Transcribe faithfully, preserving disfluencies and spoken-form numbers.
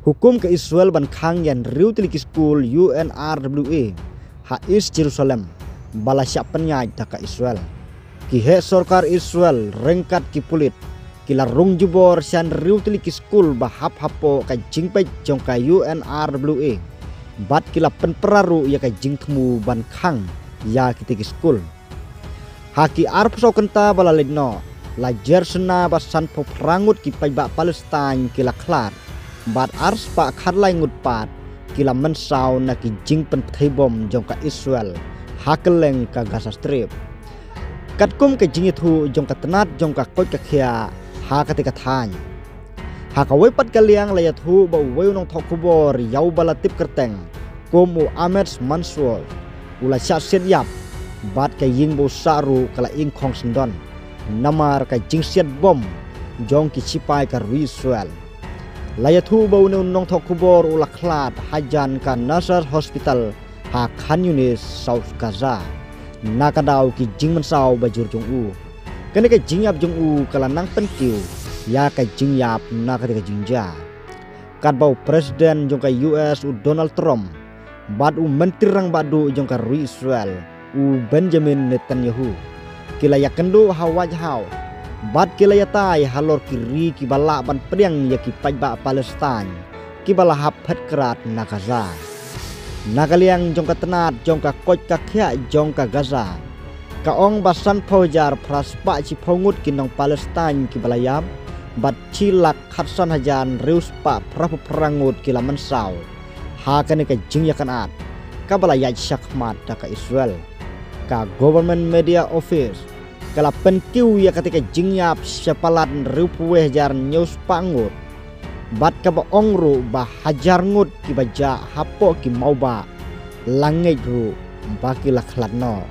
Hukum ka Israel ban khang ïa hynriew tylli ki skul U N R W A ha East Jerusalem ba la shah pynïaid da ka Israel. Ki heh sorkar Israel ryngkat ki pulit ki la rung jubor sha hynriew tylli ki skul ba hap hapoh ka jingpeit jong ka U N R W A bad ki la pynpra ruh ïa ka jingthmu ban khang ïa kitei ki skul. Ha ki arphew saw kynta ba la leit noh, la jer sna ba sanphew phra ngut ki paidbah Palestine ki la khlad bad arspah khatlai ngut pat ki la mynsaw na ki jingpynpthei bom jong ka Israel ha kylleng ka Gaza Strip. Katkum ka jingïathuh jong ka tnat jong ka koit ka khiah ha katei ka thaiñ, ha kawei pat ka liang la ïathuh ba uwei u nongthoh khubor ïa uba la tip kyrteng kum u Ahmed Mansour u la shah siat ïap bad ka ïing ba u sah ruh ka la ing khong syndon namar ka jingsiat bom jong ki shipai ka ri Israel. La ïathuh ba une u nongthoh khubor u la khlad hajan ka Nasser Hospital ha Khan Yunis, South Gaza, na ka daw ki jingmynsaw ba jur jong u. Kane ka jingïap jong u ka la nang pynkiew ïa ka jingïap na katei ka jingjia. Katba u President jong ka U S u Donald Trump bad u Myntri Rangbah Duh jong ka ri Israel u Benjamin Netanyahu ki la ïakynduh ha White House bad ki la ïatai halor ki ri kiba lah ban pdiang ïa ki paidbah Palestine kiba la hap phet krad na Gaza. Na ka liang jong ka tnat jong ka koit ka khiah jong ka Gaza, ka ong ba sanphew hajar phra spah shiphew ngut ki nong Palestine kiba la ïap bad shi lak khatsan hajar hynriew spah phraphew phra ngut ki la mynsaw ha kane ka jingïakynad kaba la ïaid shakhmat da ka Israel. Ka Government Media Office ka la pynkiew ïa katei ka jingïap shapalat hynriewphew wei hajar hynñiew spah ngut bad kaba ong ruh ba hajar ngut kiba jah hapoh ki mawbah la ngeit ruh ba ki la khlad noh.